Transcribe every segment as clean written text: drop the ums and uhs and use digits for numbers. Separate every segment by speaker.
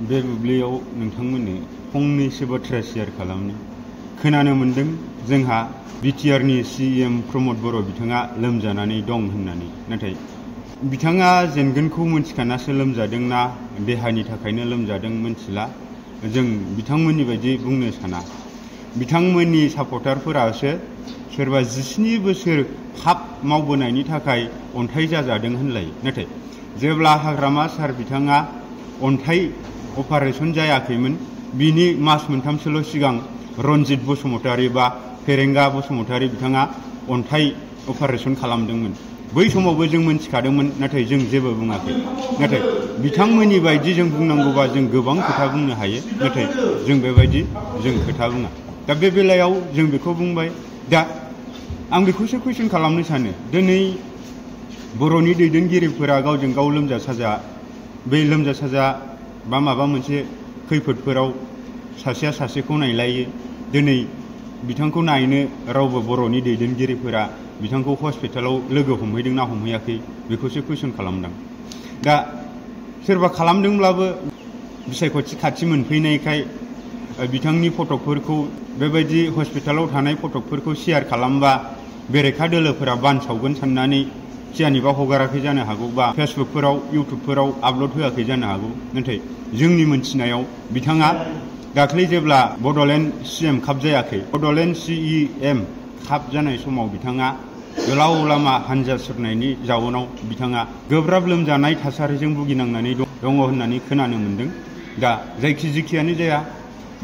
Speaker 1: बे बुब्लियाव नोंथांमोननो फंनैसो बाथ्रा शेयार खालामनो खोनानो मोन्दों जोंहा बिटिआरनि सीएम प्रमद बर' बिथाङा लोमजानानै दं होननानै नाथाय बिथाङा जेनगोनखौ मोनथिखानासो लोमजादों ना देहानि थाखायनो लोमजादों मोनथिला जों बिथांमोननि बायदि बुंनो साना बिथांमोननि सापर्टारफोरासो सोरबा 17 बोसोर पाप मावबोनायनि थाखाय अन्थाइ जाजादों होनलायो नाथाय जेब्ला हाग्रामा सार बिथाङा अन्थाइ अपारेशन जायाखैमोन बिनि मास मोनथामसोल' सिगां रनजित बसुमतारी बा फेरेंगा बसुमतारी बिथाङा अन्थाइ अपारेशन खालामदोंमोन बै समावबो जों मोनथिखादोंमोन नाथाय जों जेबो बुङाखै नाथाय बिथांमोननि बायदि जों बुंनांगौबा जों गोबां खोथा बुंनो हायो नाथाय जों बेबायदि जों खोथा बुङा दा बे बेलायाव जों बेखौ बुंबाय दा आं बेखौसो कुइसन खालामनो सानो दिनै बर'नि दैदेनगिरिफोरा गावजों गाव लोमजा साजा बे लोमजा साजा बा माबा मोनसे खैफोदफोराव सासेया सासेखौ नायलायो दिनै बिथांखौ नायनो रावबो बर'नि दैदेनगिरिफोरा बिथांखौ हस्पिटालाव लोगो हमहैदों ना हमहैयाखै बेखौसो कुइसन खालामदों दा सोरबा खालामदोंब्लाबो बिसायख'थि खाथि मोनफैनायखाय बिथांनि फटकफोरखौ बेबायदि हस्पिटालाव थानाय फटकफोरखौ शेयार खालामबा बेरेखा दोलोफोरा बानसावगोन साननानै सियानिबा हगाराखै जानो हागौ बा फेसबुकफोराव इउटुबफोराव आपल'ड होआखै जानो हागौ नाथाय जोंनि मोनथिनायाव बिथाङा दाख्लै जेब्ला बड'लेण्ड सीएम काप जायाखै बड'लेण्ड सीएम काप जानाय समाव बिथाङा गोलाव लामा हान्जा सुरनायनि जाउनाव बिथाङा गोब्राब लोमजानाय थासारिजों भुगिनांनानै दङ होननानै खोनानो मोन्दों दा जायखिजायानो जाया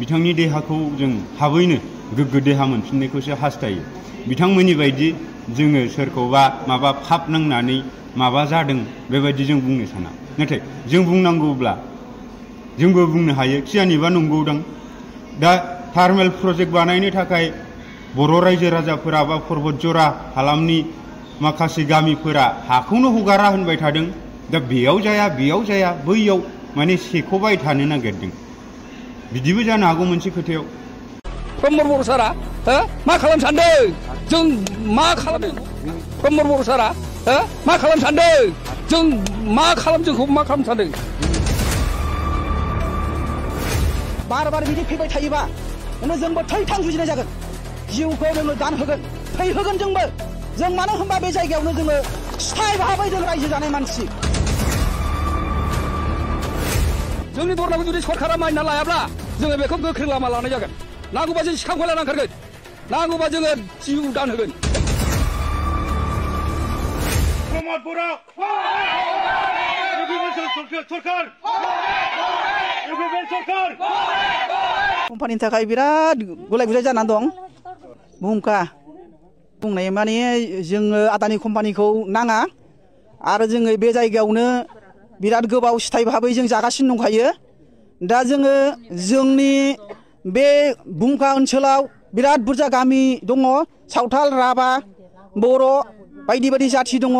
Speaker 1: बिथांनि देहाखौ जों थाबैनो गोग्गो देहा मोनफिननायखौसो हास्थायो बिथांमोननि बायदि जोङो सोरखौबा माबा पाप नांनानै माबा जादों बेबायदि जों बुंनो साना नाथाय जों बुंनांगौब्ला जोंबो बुंनो हायो खियानिबा नंगौदां दा थार्मेल प्रजेक्ट बानायनो थाखाय बर' रायजो राजाफोरा बा पर्बतजरा हालामनि माखासे गामिफोरा हाखौनो हगारा होनबाय थादों दा बेयाव जाया बैयाव माने सेख'बाय थानो नागिरदों बिदिबो जानो हागौ मोनसे खोथायाव
Speaker 2: प्रमद बर' सारा मा खालाम सानदों जों मा खालामदों प्रमद बर' सारा मा खालाम सानदों जों मा खालाम जोंखौ मा खालाम सानदों
Speaker 3: बार बार बिदि फैबाय थायोबा जोंबो थैथां जुजिनाय जागोन जिउखौ जोङो दान होगोन थैहोगोन जोंबो जों मानो होनबा बे जायगायावनो जोङो स्थायी भाबै जों रायजो जानाय मानसि
Speaker 2: जोंनि बर'खौ जुदि सरकारा मानिना लायाब्ला जोङो बेखौ गोख्रों लामा लानाय जागोन नांगौबा जों सिखाव खयला नांखारगोन नांगौबा जोङो जिउ दान होगोन
Speaker 4: प्रमद बर'
Speaker 3: कम्पानिनि थाखाय बिराद गुलाय गुजाय जानानै दं भुमका बुंनाय माने जोङो आदानि कम्पानिखौ नाङा आरो जोङो बे जायगायावनो बिराद गोबाव स्थायी भाबै जों जागासिनो दंखायो दा जोङो जोंनि बे भुमका ओनसोलाव बिराद बुरजा गामि दङ सावथाल राभा बर' बायदि बायदि जाथि दङ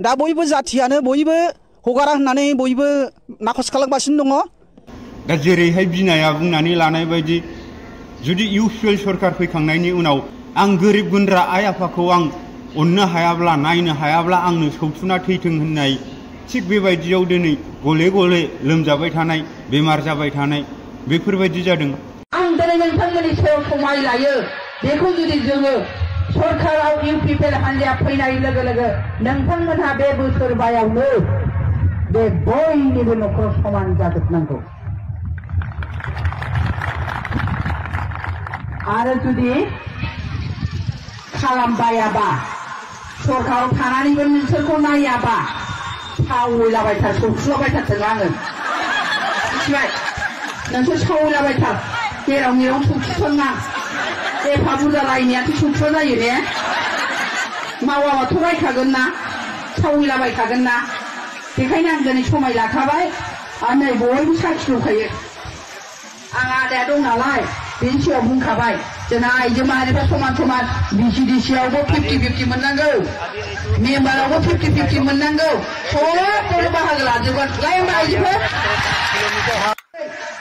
Speaker 3: दा बयबो जाथियानो बयबो हगारा होननानै बयबो नाखस खालामगासिनो दङ
Speaker 1: दा जेरैहाय बिनाया बुंनानै लानाय बायदि जुदि इउपिएल सरकार फैखांनायनि उनाव आं गोरिब गुन्द्रा आइ आफाखौ आं अननो हायाब्ला नायनो हायाब्ला आंनो सौथुना थैथों होननाय थिग बेबायदियाव दिनै गले गले लोमजाबाय थानाय बेमार जाबाय थानाय बेफोरबायदि जादों
Speaker 5: आं दिनै नोंथांमोननि सायाव समाय लायो बेखौ जुदि जोङो सरकाराव इउपिएल हान्जाया फैनाय लोगो लोगो नोंथांमोनहा बे बोसोरबायावनो बे बयनिबो न'खराव समान जाजोबनांगौ आरो जुदि खालामबायाबा सरकाराव थानानैबो नोंसोरखौ नायाबा सावैलाबायथार सौथुलाबायथारथों आङो मिथिबाय नोंसोर सावैलाबायथार जेराव मेराव सौथुथों आं एफा बुरजा रायनायाथ' सौथुआ जायो ने मावाबाथ' रायखागोन ना सावैलाबायखागोन ना बेखायनो आं दिनै समाय लाखाबाय आरो नै बयबो साखि दंखायो आं आदाया दं नालाय बेनि सायाव बुंखाबाय जोंना आइजो माहारिफ्रा समान समान बिसिडिसियावबो 50-50 मोननांगौ मेम्बारावबो 50-50 मोननांगौ सबबो बाहागो लाजोबगोन लाय आइजोफोर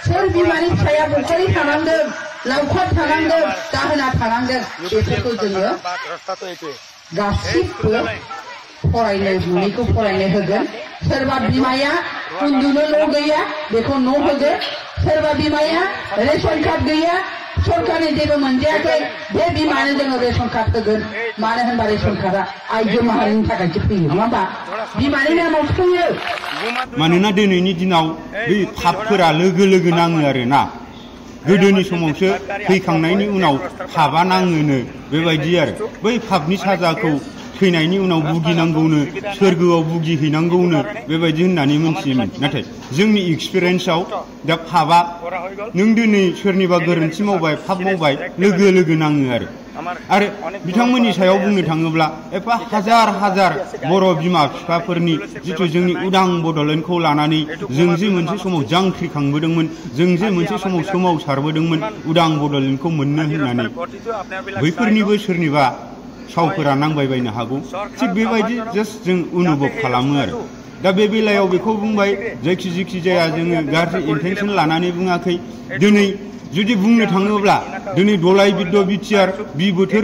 Speaker 5: सोर बिमानि फिसाया बखालि थानांदों लावखार थानांदों दाहोना थानांदों बेफोरखौ जोङो गासिबो फरायनो मोनैखौ फरायनो होगोन सोरबा बिमाया उन्दुनो न' गैया बेखौ न' होगोन सोरबा बिमाया रेशन कार्ड गैया सरकारनि जेबो मोनजायाखै बे बिमानो जोङो रेशन कार्ड होगोन मानो होनबा रेशन कार्डआ आइजो माहारिनि थाखायसो फैयो नङा होमबा बिमानि नामाव फैयो
Speaker 1: मानोना दिनैनि दिनाव बै पापफोरा लोगो लोगो नाङो आरोना गोदोनि समावसो फैखांनायनि उनाव पापआ नाङोनो बेबायदि आरो बै पापनि साजाखौ थैनायनि उनाव भुगिनांगौनो सोरगोआव भुगिहैनांगौनो बेबायदि होननानै मोनथियोमोन नाथाय जोंनि एक्सपिरियेन्सआव दा पापआ नों दिनै सोरनिबा गोरोन्थि मावबाय पाप मावबाय लोगो लोगो नाङो आरो बिथांमोननि सायाव बुंनो थाङोब्ला एफा हाजार हाजार बर' बिमा बिफाफोरनि जिथु जोंनि उदां बड'लेण्डखौ लानानै जों जे मोनसे समाव जांख्रिखांबोदोंमोन जों जे मोनसे समाव सोमावसारबोदोंमोन उदां बड'लेण्डखौ मोननो होननानै बैफोरनिबो सोरनिबा सावफोरा नांबायबायनो हागौ थिग बेबायदि जास्ट जों अनुभब खालामो आरो दा बे बेलायाव बेखौ बुंबाय जायखि जाया जोङो गाज्रि इन्टेनसन लानानै बुङाखै दिनै जुदि बुंनो थाङोब्ला दिनै दलाइ बिद्द बिटिआर बोथोर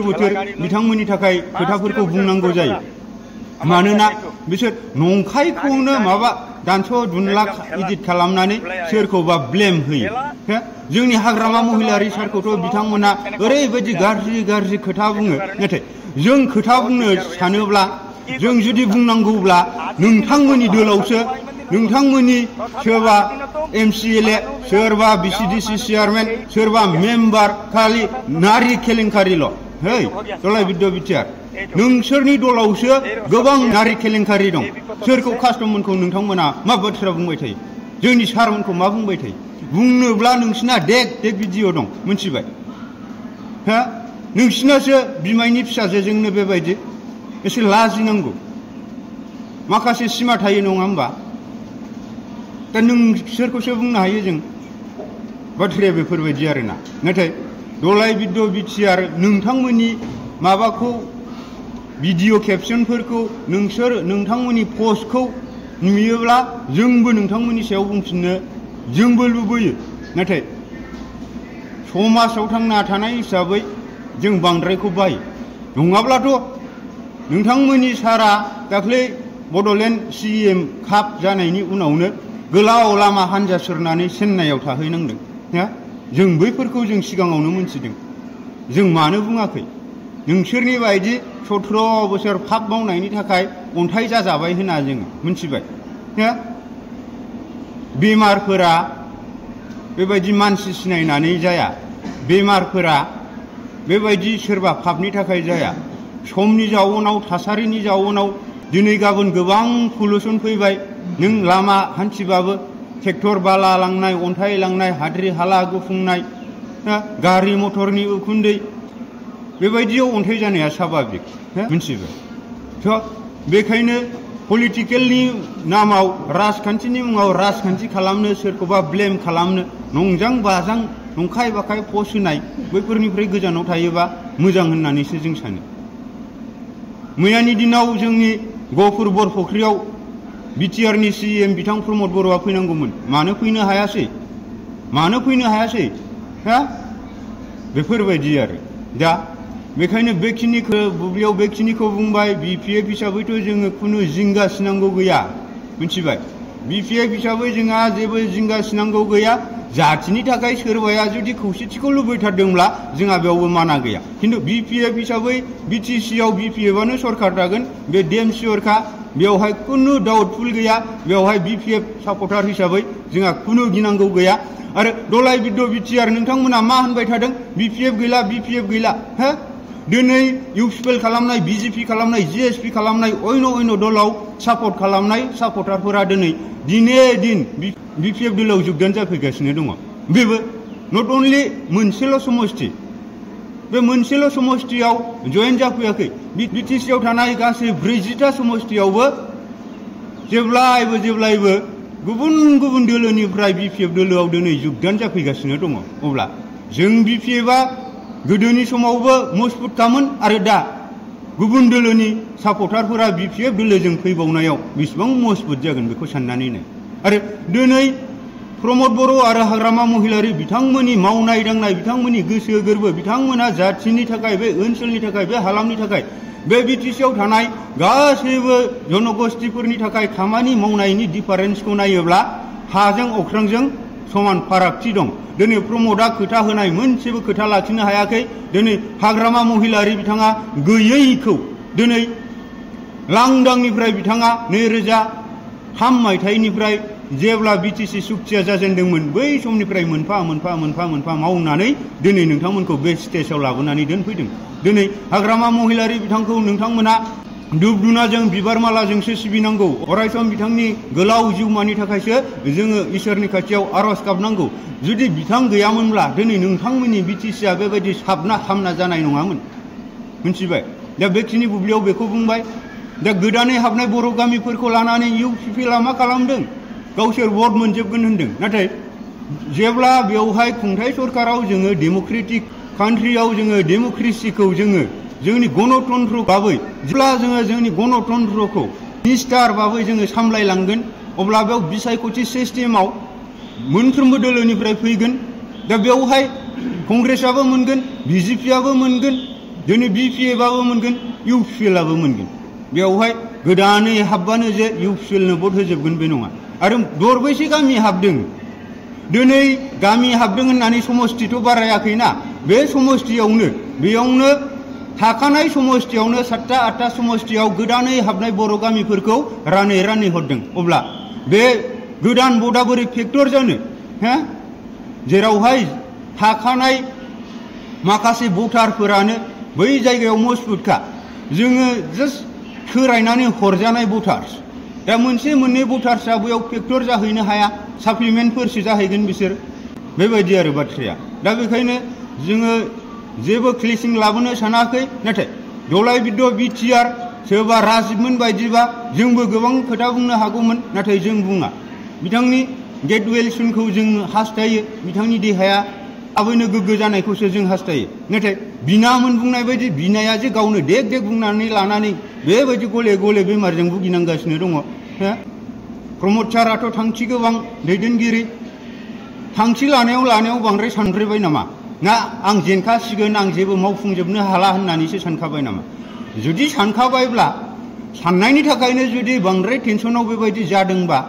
Speaker 1: बिथांमोननि थाखाय खोथाफोरखौ बुंनांगौ जायो मानोना बिसोर नंखायखौनो माबा दानस' दुनला इदिट खालामनानै सोरखौबा ब्लेम होयो जोंनि हाग्रामा महिलारि सारखौथ' बिथांमोना ओरैबायदि गाज्रि खोथा बुङो नाथाय जों खोथा बुंनो सानोब्ला जों जुदि बुंनांगौब्ला नोंथांमोननि दोलावसो नोंथांमोननि सोरबा MCLA सोरबा BCDC चेयारमेन सोरबा मेम्बार खालि नारि केलेंकारिल' है दलाइ बिद्द बिटिआर नोंसोरनि दलावसो गोबां नारि केलेंकारि दं सोरखौ कास्टममोनखौ नोंथांमोना मा बाथ्रा बुंबाय थायो जोंनि सारमोनखौ मा बुंबाय थायो बुंनोब्ला नोंसिना देख भिडिअ दं मोनथिबाय हा नोंसिनासो बिमायनि फिसाजोजोंनो बेबायदि एसे लाजिनांगौ माखासे सिमा थायो नङा होमबा दा नोंसोरखौसो बुंनो हायो जों बाथ्राया बेफोरबायदि आरोना नाथाय दलाइ बिद्द बिटिआर नोंथांमोननि माबाखौ भिडिअ केपसनफोरखौ नोंथांमोननि पस्टखौ नुयोब्ला जोंबो नोंथांमोननि सायाव बुंफिननो जोंबो लुबैयो नाथाय समाजाव थांना थानाय हिसाबै जों बांद्रायखौ बायो नङाब्लाथ' नोंथांमोननि सारा दाख्लै बड'लेण्ड CEM काप जानायनि उनावनो गोलाव लामा हान्जा सुरनानै चेन्नाइआव थाहैनांदों जों बैफोरखौ जों सिगाङावनो मोनथिदों जों मानो बुङाखै नोंसोरनि बायदि 17 बोसोर पाप मावनायनि थाखाय अन्थाइ जाजाबाय होनना जोङो मोनथिबाय बेमारफोरा बेबायदि मानसि सिनायनानै जाया बेमारफोरा बेबायदि सोरबा पापनि थाखाय जाया समनि जाउनाव थासारिनि जाउनाव दिनै गाबोन गोबां पलुसन फैबाय नों लामा हान्थिबाबो ट्रेक्टर बाला लांनाय अन्थाइ लांनाय हाद्रि हाला गुफुंनाय गारि मटरनि उखुन्दै बेबायदियाव अन्थाइ जानाया स्वाभाबिक मिथिबाय थ' बेखायनो पलिटिकेलनि नामाव राजखान्थिनि मुङाव राजखान्थि खालामनो सोरखौबा ब्लेम खालामनो नंजां बाजां नंखाय बाखाय पस्ट होनाय बैफोरनिफ्राय गोजानाव थायोबा मोजां होननानैसो जों सानो मैयानि दिनाव जोंनि गहपुर बरफुख्रियाव बिटिआरनि CEM बिथां प्रमद बर'आ फैनांगौमोन मानो फैनो हायासै हा बेफोरबायदि आरो दा बेखायनो बेखिनिखौ बुब्लियाव बेखिनिखौ बुंबाय BPF हिसाबैथ' जोङो खुनु जिंगा सिनांगौ गैया मिथिबाय BPF हिसाबै जोंहा जेबो जिंगा सिनांगौ गैया जातिनि थाखाय सोरबाया जुदि खौसेथिखौ लुबैथारदोंब्ला जोंहा बेयावबो माना गैया खिन्थु BPF हिसाबै BTC आव BPFआनो सरकार थागोन बे डेम सियरखा बेवहाय खुनु डाउटफुल गैया बेवहाय BPF सापर्टार हिसाबै जोंहा खुनु गिनांगौ गैया आरो दलाइ बिद्द बिटिआर नोंथांमोना मा होनबाय थादों BPF गैला हो दिनै UPL खालामनाय BJP खालामनाय GSP खालामनाय अयन दलाव सापर्ट खालामनाय सापर्टारफोरा दिने दिन BPF दलाव जोगदान जाफैगासिनो दङ बेबो नट अनलि मोनसेल' समष्टि बे मोनसेल' समष्टियाव जयेन जाफैयाखै BTC आव थानाय गासै 40टा समष्टियावबो जेब्लायबो गुबुन दोलोनिफ्राय BPF दोलोआव दिनै जोगदान जाफैगासिनो दङ अब्ला जों BPFआ गोदोनि समावबो मजबुतखामोन आरो दा गुबुन दोलोनि सापर्टारफोरा BPF दोलोजों फैबावनायाव बेसेबां मजबुत जागोन बेखौ साननानै नाय आरो दिनै प्रमद बर' आरो हाग्रामा महिलारि बिथांमोननि मावनाय दांनाय बिथांमोननि गोसो गोरबो बिथांमोना जाथिनि थाखाय बे ओनसोलनि थाखाय बे हालामनि थाखाय बे बिटिसिआव थानाय गासैबो जनगोष्ठीफोरनि थाखाय खामानि मावनायनि डिफारेन्सखौ नायोब्ला हाजों अख्रांजों समान फारागथि दं। दिनै प्रमदआ खोथा होनाय मोनसेबो खोथा लाखिनो हायाखै। दिनै हाग्रामा महिलारि बिथाङा गैयैखौ दिनै लांदांनिफ्राय बिथाङा 2003 मायथाइनिफ्राय जेब्ला बिटिसि सुक्तिया जाजेनदोंमोन बै समनिफ्राय मोनफा मोनफा मावनानै दिनै नोंथांमोनखौ बे स्टेजाव लाबोनानै दोनफैदों। दिनै हाग्रामा महिलारि बिथांखौ नोंथांमोना धुप धुनाजों बिबार मालाजोंसो सिबिनांगौ। अरायसम बिथांनि गोलाव जिउमानि थाखायसो जोङो इसोरनि खाथियाव आरज गाबनांगौ। जुदि बिथां गैयामोनब्ला दिनै नोंथांमोननि बिटिसिआ बेबायदि साबना हामना जानाय नङामोन। मिथिबाय? दा बेखिनि बुब्लियाव बेखौ बुंबाय। दा गोदानै हाबनाय बर' गामिफोरखौ लानानै इउपिपिएलआ मा खालामदों? गावसोर भट मोनजोबगोन होनदों। नाथाय जेब्ला बेवहाय खुंथाय सरकाराव जोङो डेम'क्रेटिक कान्ट्रियाव जोङो डेम'क्रेसिखौ जोङो जोंनि गणतन्त्र भाबै जेब्ला जोङो जोंनि गणतन्त्रखौ निस्थार भाबै जोङो सामलायलांगोन अब्ला बेयाव बिसायख'थि सिस्टेमाव मोनफ्रोमबो दोलोनिफ्राय फैगोन। दा बेवहाय कंग्रेसआबो मोनगोन, बिजेपिआबो मोनगोन, दिनै बिपिएफआबो मोनगोन, इउपिपिएलआबो मोनगोन। बेवहाय गोदानै हाबबानो जे इउपिपिएलनो भट होजोबगोन बे नङा। आरो दरबैसे गामि हाबदों? दिनै गामि हाबदों होननानै समस्थिथ' बारायाखैना। बे समस्थियावनो बेयावनो थाखानाय समस्थियावनो 7टा 8टा समस्थियाव गोदानै हाबनाय बर' गामिफोरखौ रानै हरदों। अब्ला बे गोदान भटआ बोरै फेक्टर जानो? जेरावहाय थाखानाय माखासे भटारफोरानो बै जायगायाव मजबुतखा। जोङो जास्ट सोरायनानै हरजानाय भटार्स। दा मोनसे मोननै भटार्सआ बेयाव फेक्टर जाहैनो हाया, साप्लिमेन्टफोरसो जाहैगोन बिसोर। बेबायदि आरो बाथ्राया। दा बेखायनो जोङो जेबो क्लेसिं लाबोनो सानाखै। नाथाय दलाय बिद्द बिटिआर सोरबा राजिबमोन बायदिबा जोंबो गोबां खोथा बुंनो हागौमोन, नाथाय जों बुङा। बिथांनि गेट वेलसनखौ जों हास्थायो, बिथांनि देहाया थाबैनो गोग्गो जानायखौसो जों हास्थायो। नाथाय बिनामोन बुंनाय बायदि बिनाया जे गावनो देग बुंनानै लानानै बेबायदि गले गले बेमारजों भुगिनांगासिनो दङ। प्रमद साराथ' थांखि गोबां दैदेनगिरि। थांखि लानायाव बांद्राय सानद्रायबाय नामा? ना आं जेनखासिगोन, आं जेबो मावफुंजोबनो हाला होननानैसो सानखाबाय नामा? जुदि सानखाबायब्ला, साननायनि थाखायनो जुदि बांद्राय टेनसनाव बेबायदि जादोंबा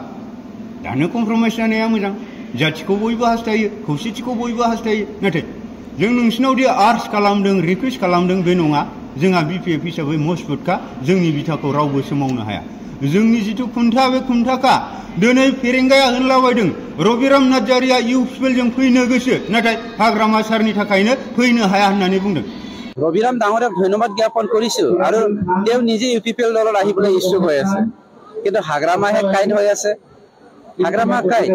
Speaker 1: दानो कमप्रमाइस जानाया मोजां। जाथिखौ बयबो हास्थायो, खौसेथिखौ बयबो हास्थायो। नाथाय जों नोंसिनावदि आर्ज खालामदों, रिकुवेस्ट खालामदों बे नङा। जोंहा बिपिएफ हिसाबै मजबुतखा, जोंनि बिथाखौ रावबो सोमावनो हाया। जोंनि जिथु खुन्था बे खुन्थाखा। दिनै फेरेंगाया होनलाबायदं रबिराम नार्जारिया इउपिपिएलजों फैनो गोसो, नाथाय हाग्रामा सारनि थाखायनो फैनो हाया होननानै बुंदों।
Speaker 6: ৰবিৰাম ডাঙৰীয়াক ধন্যবাদ জ্ঞাপন কৰিছো আৰু তেওঁ নিজে ইউপিপিএল দলত আহিবলৈ ইচ্ছুক হৈ আছে। কিন্তু হাগ্ৰামাহে কাইদ হৈ আছে। হাগ্ৰামা কাইদ,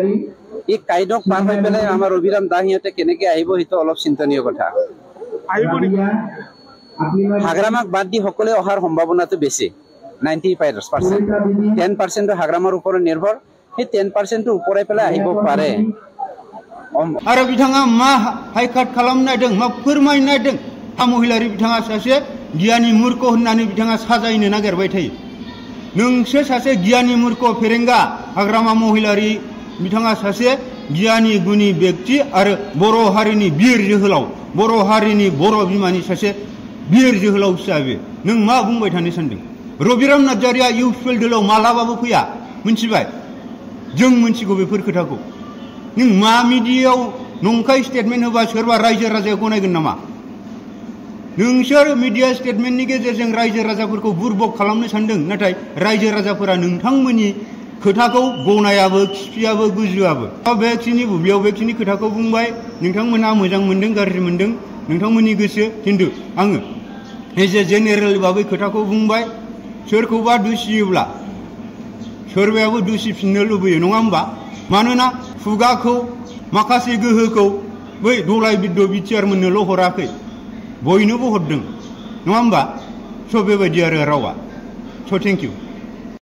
Speaker 6: এই কাইদক পাৰ হৈ পেলাই আমাৰ ৰবিৰাম দাহিহঁতে কেনেকৈ আহিব সেইটো অলপ চিন্তনীয় কথা। হাগ্ৰামাক বাদ দি সকলোৱে অহাৰ সম্ভাৱনাটো বেছি, 90%। 10% হাগ্ৰামাৰ ওপৰত নিৰ্ভৰ। সেই 10% ওপৰাই পেলাই আহিব পাৰে।
Speaker 1: आरो बिथाङा मा हाइकाट खालामनो नायदों, मा फोरमायनो नायदों? महिलारि बिथाङा सासे गियानि मूर्ख होननानै बिथाङा साजायनो नागिरबाय थायो। नोंसो सासे गियानि मूर्ख फेरेंगा। हाग्रामा महिलारि बिथाङा सासे गियानि गुनि व्यक्ति आरो बर' हारिनि बिर जोहोलाव, बर' हारिनि बर' बिमानि सासे बिर जोहोलाव फिसा बे। नों मा बुंबाय थानो सानदों? रबिराम नार्जारिया इउपिपिएल दोलाव मालाबाबो फैया, मिथिबाय? जों मिथिगौ बेफोर खोथाखौ। नों मा मिडियायाव नंखाय स्टेटमेन्ट होबा सोरबा रायजो राजाया गनायगोन नामा? नोंसोर मिडिया स्टेटमेन्टनि गेजेरजों रायजो राजाफोरखौ बुरबक खालामनो सानदों, नाथाय रायजो राजाफोरा नोंथांमोननि खोथाखौ गनायाबो, खिफियाबो, गुजुआबो। बेखिनि बुब्लियाव बेखिनि खोथाखौ बुंबाय। नोंथांमोना मोजां मोनदों, गाज्रि मोनदों, नोंथांमोननि गोसो। खिन्थु आङो एज ए जेनेरेल भाबै खोथाखौ बुंबाय। सोरखौबा दुसियोब्ला सोरबायाबो दुसिफिननो लुबैयो, नङा होमबा? मानोना खुगाखौ, माखासे गोहोखौ बै दलाय बिद्द बिटिआर मोननोल' हराखै, बयनोबो हरदों, नङा होमबा? स' बेबायदि आरो रावा। स' थेंक इउ।